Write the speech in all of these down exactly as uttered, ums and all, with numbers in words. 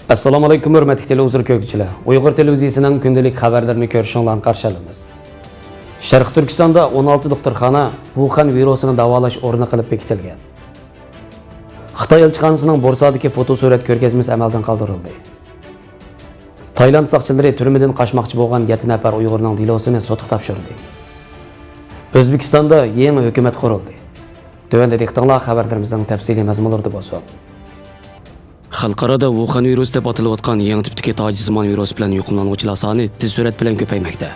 ئەسسالامۇ ئەلەيكۇم، ھۆرمەتلىك تېلېۋىزور كۆرگۈچىلەر. ئۇيغۇر تېلېۋىزىيىسىنىڭ كۈندىلىك خەۋەرلىرىنى كۆرۈشۈڭلارنى قارشى ئالىمىز. شەرقىي تۈركىستاندا ئون ئالتە دوختۇرخانا ۋۇخەن ۋىرۇسىنى داۋالاش ئورنى قىلىپ بېكىتىلگەن. خىتاي ئەلچىخانىسىنىڭ بورسادىكى فوتو سۈرەت كۆرگەزمىسى ئەمەلدىن قالدۇرۇلدى. تايلاند ساقچىلىرى تۈرمىدىن قاچماقچى بولغان يەتتە نەپەر ئۇيغۇرنىڭ دېلوسىنى سوتقا تاپشۇردى. ئۆزبېكىستاندا يېڭى ھۆكۈمەت قۇرۇلدى. تۆۋەندە دىققىتىڭلار خەۋەرلىرىمىزنىڭ تەپسىلىي مەزمۇنلىرىدا بولسۇن. خەلقئارادا ۋۇخەن ۋىرۇسى دەپ ئاتىلىۋاتقان يېڭى تىپتىكى تاجسىمان ۋىرۇس بىلەن يۇقۇملانغۇچىلار سانى تېز سۈرئەت بىلەن كۆپەيمەكتە.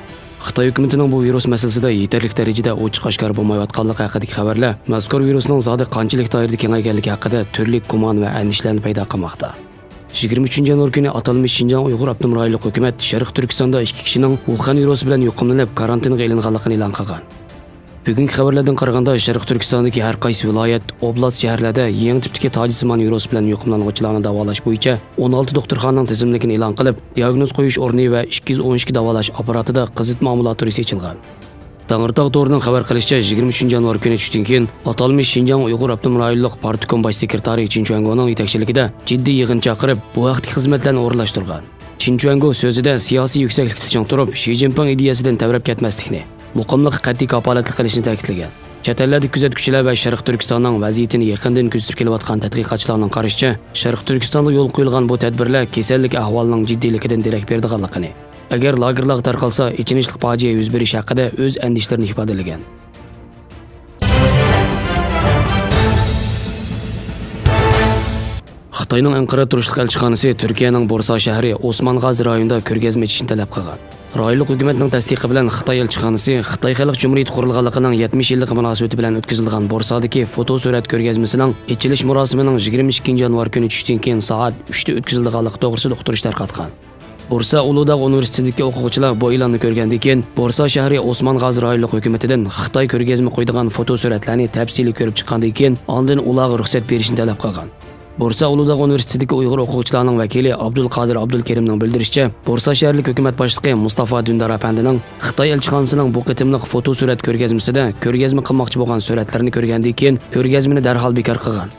خىتاي ھۆكۈمىتىنىڭ بۇ ۋىرۇس مەسىلىسىدە يېتەرلىك دەرىجىدە ئوچۇق ئاشكارا بولمايۋاتقانلىقى ھەققىدىكى خەۋەرلەر مەزكۇر ۋىرۇسنىڭ زادى قانچىلىك دائىرىدە كېڭەيگەنلىكى ھەققىدە تۈرلۈك گۇمان ۋە ئەندىشىلەرنى پەيدا قىلماقتا. يىگىرمە ئۈچىنچى يانۋار كۈنى ئاتالمىش شىنجاڭ ئۇيغۇر ئاپتونوم رايونلۇق ھۆكۈمەت شەرقىي تۈركىستاندا ئىككى كىشىنىڭ ۋۇخەن ۋىرۇسى بىلەن يۇقۇملىنىپ، كارانتىنغا ئېلىنغانلىقىنى ئېلان قىلغان. بۈگۈنكى خەۋەرلەردىن قارىغاندا، شەرقىي تۈركىستاندىكى ھەر قايسى ۋىلايەت، ئوبلاست، شەھەرلەردە يېڭى تىپتىكى تاجسىمان ۋىرۇس بىلەن يۇقۇملانغۇچىلارنى داۋالاش بويىچە ئون ئالتە دوختۇرخانىنىڭ تىزىملىكىنى ئېلان قىلىپ، دىئاگنوز قويۇش ئورنى ۋە ئىككى يۈز ئون ئىككى داۋالاش ئاپپاراتىدا قىزىتما ئامبۇلاتورىيىسى ئېچىلغان. تەڭرىتاغ تورىنىڭ خەۋەر قىلىشىچە، يىگىرمە ئۈچىنچى يانۋار كۈنى چۈشتىن كېيىن ئاتالمىش شىنجاڭ ئۇيغۇر ئاپتونوم رايونلۇق پارتكوم باش سېكرېتارى چىن چۈەنگونىڭ يېتەكچىلىكىدە جىددىي يىغىن چاقىرىپ، بۇ ھەقتىكى خىزمەتلەرنى ئورۇنلاشتۇرغان. چىن چۈەنگو سۆزىدە سىياسىي يۈكسەكلىكتە چىڭ تۇرۇپ، شى جىنپىڭ ئىدىيەسىدىن تەۋرەپ كەتمەسلىكنى، مۇقىملىققا قەتئىي كاپالەتلىك قىلىشنى تەكىتلىگەن. چەت ئەللەردىكى كۆزەتكۈچىلەر ۋە شەرقىي تۈركىستاننىڭ ۋەزىيىتىنى يېقىندىن كۆزىتىپ كېلىۋاتقان تەتقىقاتچىلارنىڭ قارىشىچە، شەرقىي تۈركىستاندا يولغا قويۇلغان بۇ تەدبىرلەر كېسەللىك ئەھۋالىنىڭ جىددىيلىكىدىن دېرەك بېرىدىغانلىقىنى، ئەگەر لاگېرلارغا تارقالسا، ئېچىنىشلىق پاجىئە يۈز بېرىشى ھەققىدە ئۆز ئەندىشىلىرىنى ئىپادىلىگەن. خىتاينىڭ ئەنقەرە تۇرۇشلۇق ئەلچىخانىسى تۈركىيەنىڭ بورسا شەھىرى ئوسمان غازى رايونىدا كۆرگەزمە ئېچىشنى تەلەپ قىلغان. رايونلۇق ھۆكۈمەتنىڭ تەستىقى بىلەن، خىتاي ئەلچىخانىسى خىتاي خەلق جۇمھۇرىيىتى قۇرۇلغانلىقىنىڭ يەتمىش يىللىقى مۇناسىۋىتى بىلەن ئۆتكۈزۈلىدىغان بورسادىكى فوتو سۈرەت كۆرگەزمىسىنىڭ ئېچىلىش مۇراسىمىنىڭ يىگىرمە ئىككىنچى يانۋار كۈنى چۈشتىن كېيىن سائەت ئۈچتە ئۆتكۈزۈلىدىغانلىقى توغرىسىدا ئۇقتۇرۇش تارقاتقان. بورسا ئۇلۇداغ ئۇنىۋېرسىتېتىدىكى ئوقۇغۇچىلار بۇ ئېلاننى كۆرگەندىن كېيىن، بورسا شەھىرى ئوسمان غازى رايونلۇق ھۆكۈمىتىدىن خىتاي كۆرگەزمە قويىدىغان فوتو سۈرەتلەرنى تەپسىلىي كۆرۈپ چىققاندىن كېيىن، ئاندىن ئۇلارغا رۇخسەت بېرىشنى تەلەپ قىلغان. بورسا ئۇلۇداغ ئۇنىۋېرسىتېتىدىكى ئۇيغۇر ئوقۇغۇچىلارنىڭ ۋەكىلى ئابدۇلقادىر ئابدۇلكېرىمنىڭ بىلدۈرۈشىچە، بورسا شەھەرلىك ھۆكۈمەت باشلىقى مۇستافا دۈندار ئەپەندىنىڭ خىتاي ئەلچىخانىسىنىڭ بۇ قېتىملىق فوتو سۈرەت كۆرگەزمىسىدە كۆرگەزمە قىلماقچى بولغان سۈرەتلىرىنى كۆرگەندىن كېيىن، كۆرگەزمىنى دەرھال بىكار قىلغان.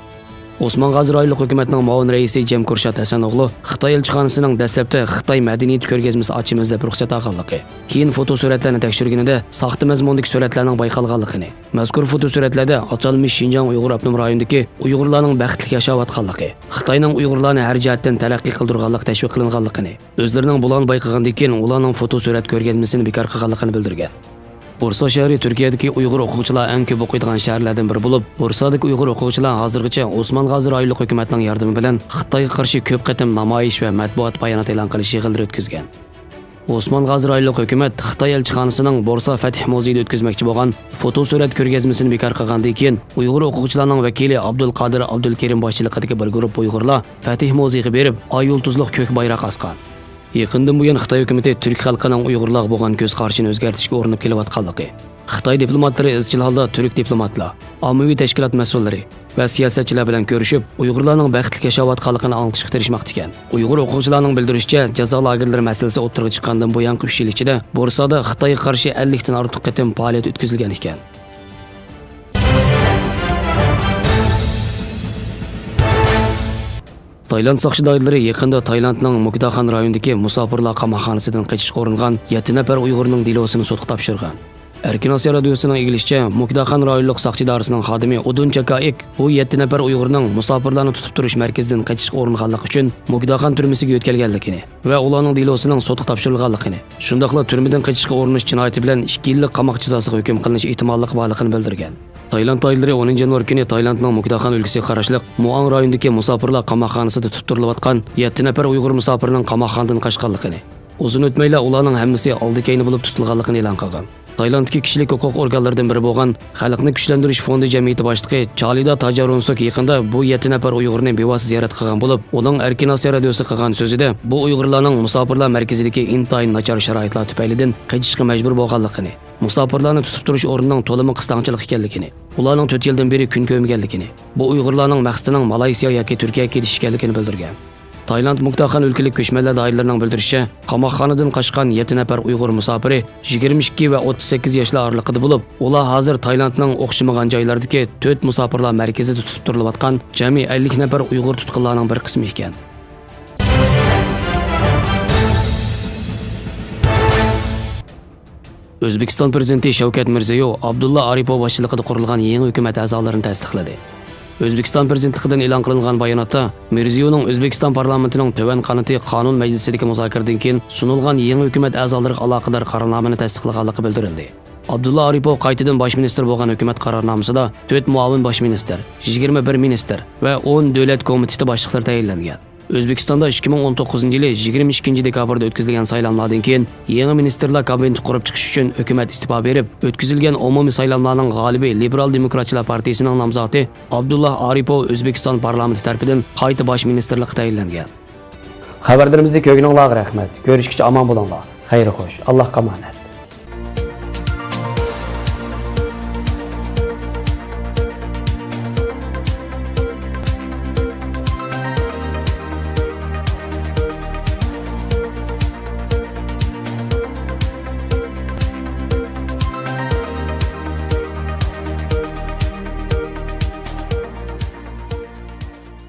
ئوسمان غازى رايونلۇق ھۆكۈمەتنىڭ مۇئاۋىن رەئىسى جەم كۇرشات ھەسەنئوغلۇ خىتاي ئەلچىخانىسىنىڭ دەسلەپتە خىتاي مەدەنىيىتى كۆرگەزمىسى ئاچىمىز دەپ رۇخسەت ئالغانلىقى، كېيىن فوتو سۈرەتلەرنى تەكشۈرگىنىدە ساختا مەزمۇندىكى سۈرەتلەرنىڭ بايقالغانلىقىنى، مەزكۇر فوتو سۈرەتلەردە ئاتالمىش شىنجاڭ ئۇيغۇر ئاپتونوم رايونىدىكى ئۇيغۇرلارنىڭ بەختلىك ياشاۋاتقانلىقى، خىتاينىڭ ئۇيغۇرلارنى ھەر جەھەتتىن تەرەققىي قىلدۇرغانلىقى تەشۋىق قىلىنغانلىقىنى، ئۆزلىرىنىڭ بۇلارنى بايقىغاندىن كېيىن ئۇلارنىڭ فوتو سۈرەت كۆرگەزمىسىنى بىكار قىلغانلىقىنى بىلدۈرگەن. بورسا شەھىرى تۈركىيەدىكى ئۇيغۇر ئوقۇغۇچىلار ئەڭ كۆپ ئوقۇيدىغان شەھەرلەردىن بىرى بولۇپ، بورسادىكى ئۇيغۇر ئوقۇغۇچىلار ھازىرغىچە ئوسمان غازى رايونلۇق ھۆكۈمەتنىڭ ياردىمى بىلەن خىتايغا قارشى كۆپ قېتىم نامايىش ۋە مەتبۇئات بايانات ئېلان قىلىش يىغىنلىرى ئۆتكۈزگەن. ئوسمان غازى رايونلۇق ھۆكۈمەت خىتاي ئەلچىخانىسىنىڭ بورسا فەتھ مۇزېيىدا ئۆتكۈزمەكچى بولغان فوتو سۈرەت كۆرگەزمىسىنى بىكار قىلغاندىن كېيىن، ئۇيغۇر ئوقۇغۇچىلارنىڭ ۋەكىلى ئابدۇلقادىر ئابدۇلكېرىم باشچىلىقىدىكى بىر گۇرۇپپا ئۇيغۇرلار فەتھ مۇزېيىغا بېرىپ، ئاي يۇلتۇزلۇق كۆك بايراق ئاسقان. يېقىندىن بۇيان خىتاي ھۆكۈمىتى تۈرك خەلقىنىڭ ئۇيغۇرلارغا بولغان كۆز قارىشىنى ئۆزگەرتىشكە ئۇرۇنۇپ كېلىۋاتقانلىقى، خىتاي دىپلوماتلىرى ئىزچىل ھالدا تۈرك دىپلوماتلار، ئاممىۋى تەشكىلات مەسئۇللىرى ۋە سىياسەتچىلەر بىلەن كۆرۈشۈپ، ئۇيغۇرلارنىڭ بەختلىك ياشاۋاتقانلىقىنى ئاڭلىتىشقا تىرىشماقتا ئىكەن. ئۇيغۇر ئوقۇغۇچىلارنىڭ بىلدۈرۈشىچە، جازا لاگېرلىرى مەسىلىسى ئوتتۇرىغا چىققاندىن بۇيانقى ئۈچ يىل ئىچىدە بورسادا خىتايغا قارشى ئەللىكتىن ئارتۇق قېتىم پائالىيەت ئۆتكۈزۈلگەن ئىكەن. تايلاند ساقچى دائىرىلىرى يېقىندا تايلاندنىڭ مۇكداخان رايونىدىكى مۇساپىرلار قاماقخانىسىدىن قېچىشقا ئۇرۇنغان يەتتە نەپەر ئۇيغۇرنىڭ دېلوسىنى سوتقا تاپشۇرغان. ئەركىن ئاسىيا رادىيوسىنىڭ ئىگىلىشىچە، مۇكداخان رايونلۇق ساقچى ئىدارىسىنىڭ خادىمى ئۇدۇن چاكائىك بۇ يەتتە نەپەر ئۇيغۇرنىڭ مۇساپىرلارنى تۇتۇپ تۇرۇش مەركىزىدىن قېچىشقا ئۇرۇنغانلىقى ئۈچۈن مۇكداخان تۈرمىسىگە يۆتكەلگەنلىكىنى ۋە ئۇلارنىڭ دېلوسىنىڭ سوتقا تاپشۇرۇلغانلىقىنى، شۇنداقلا تۈرمىدىن قېچىشقا ئۇرۇنۇش جىنايىتى بىلەن ئىككى يىللىق قاماق جازاسىغا ھۆكۈم قىلىنىش ئېھتىماللىقى بارلىقىنى بىلدۈرگەن. تايلاند دائىرىلىرى ئونىنچى يانۋار كۈنى تايلاندنىڭ مۇكداخان ئۆلكىسىگە قاراشلىق مۇئاڭ رايونىدىكى مۇساپىرلار قاماقخانىسىدا تۇتۇپ تۇرۇلۇۋاتقان يەتتە نەپەر ئۇيغۇر مۇساپىرنىڭ قاماقخانىدىن قاچقانلىقىنى، ئۇزۇن ئۆتمەيلا ئۇلارنىڭ ھەممىسى ئالدى كەينى بولۇپ تۇتۇلغانلىقىنى ئېلان قىلغان. تايلاندتىكى كىشىلىك ھوقۇق ئورگانلىرىدىن بىرى بولغان خەلقنى كۈچلەندۈرۈش فوندى جەمئىيىتى باشلىقى چالىدا تاجارونسۇك يېقىندا بۇ يەتتە نەپەر ئۇيغۇرنى بىۋاسىتە زىيارەت قىلغان بولۇپ، ئۇنىڭ ئەركىن ئاسىيا رادىيوسىغا قىلغان سۆزىدە، بۇ ئۇيغۇرلارنىڭ مۇساپىرلار مەركىزىدىكى ئىنتايىن ناچار شارائىتلار تۈپەيلىدىن قېچىشقا مەجبۇر بولغانلىقىنى، مۇساپىرلارنى تۇتۇپ تۇرۇش ئورنىنىڭ تولىمۇ قىستاڭچىلىق ئىكەنلىكىنى، ئۇلارنىڭ تۆت يىلدىن بېرى كۈن كۆرمىگەنلىكىنى، بۇ ئۇيغۇرلارنىڭ مەقسىتىنىڭ مالايسىيا ياكى تۈركىيەگە كېتىش ئىكەنلىكىنى بىلدۈرگەن. تايلاند مۇكداخان ئۆلكىلىك كۆچمەنلەر دائىرىلىرىنىڭ بىلدۈرۈشىچە، قاماقخانىدىن قاچقان يەتتە نەپەر ئۇيغۇر مۇساپىرى يىگىرمە ئىككى ۋە ئوتتۇز سەككىز ياشلار ئارىلىقىدا بولۇپ، ئۇلار ھازىر تايلاندنىڭ ئوخشىمىغان جايلىرىدىكى تۆت مۇساپىرلار مەركىزىدە تۇتۇپ تۇرۇلۇۋاتقان جەمئىي ئەللىك نەپەر ئۇيغۇر تۇتقۇنلارنىڭ بىر قىسمى ئىكەن. ئۆزبېكىستان پىرېزىدېنتى شەۋكەت مىرزىيوۋ ئابدۇللا ئارىپوۋ باشچىلىقىدا قۇرۇلغان يېڭى ھۆكۈمەت ئەزالىرىنى تەستىقلىدى. ئۆزبېكىستان پىرېزىدېنتلىقىدىن ئېلان قىلىنغان باياناتتا مىرزىيوۋنىڭ ئۆزبېكىستان پارلامېنتىنىڭ تۆۋەن قانىتى قانۇن مەجلىسىدىكى مۇزاكىرىدىن كېيىن سۇنۇلغان يېڭى ھۆكۈمەت ئەزالىرىغا ئالاقىدار قارارنامىنى تەستىقلىغانلىقى بىلدۈرۈلدى. ئابدۇللا ئارىپوۋ قايتىدىن باش مىنىستىر بولغان ھۆكۈمەت قارارنامىسىدا تۆت مۇئاۋىن باش مىنىستىر، يىگىرمە بىر مىنىستىر ۋە ئون دۆلەت كومىتېتى باشلىقلىرى تەيىنلەنگەن. ئۆزبېكىستاندا ئىككى مىڭ ئون توققۇزىنچى يىلى يىگىرمە ئىككىنچى دېكابىردا ئۆتكۈزۈلگەن سايلاملاردىن كېيىن يېڭى مىنىستىرلار كابىنېتى قۇرۇپ چىقىش ئۈچۈن ھۆكۈمەت ئىستېپا بېرىپ، ئۆتكۈزۈلگەن ئومۇمىي سايلاملارنىڭ غالىبى لىبېرال دېموكراتچىلار پارتىيىسىنىڭ نامزاتى ئابدۇللا ئارىپوۋ ئۆزبېكىستان پارلامېنتى تەرىپىدىن قايتا باش مىنىستىرلىققا تەيىنلەنگەن. خەۋەرلىرىمىزنى كۆرگىنىڭلارغا رەھمەت. كۆرۈشكىچە ئامان بولۇڭلار. خەير خوش. ئاللاھقا ئامانەت.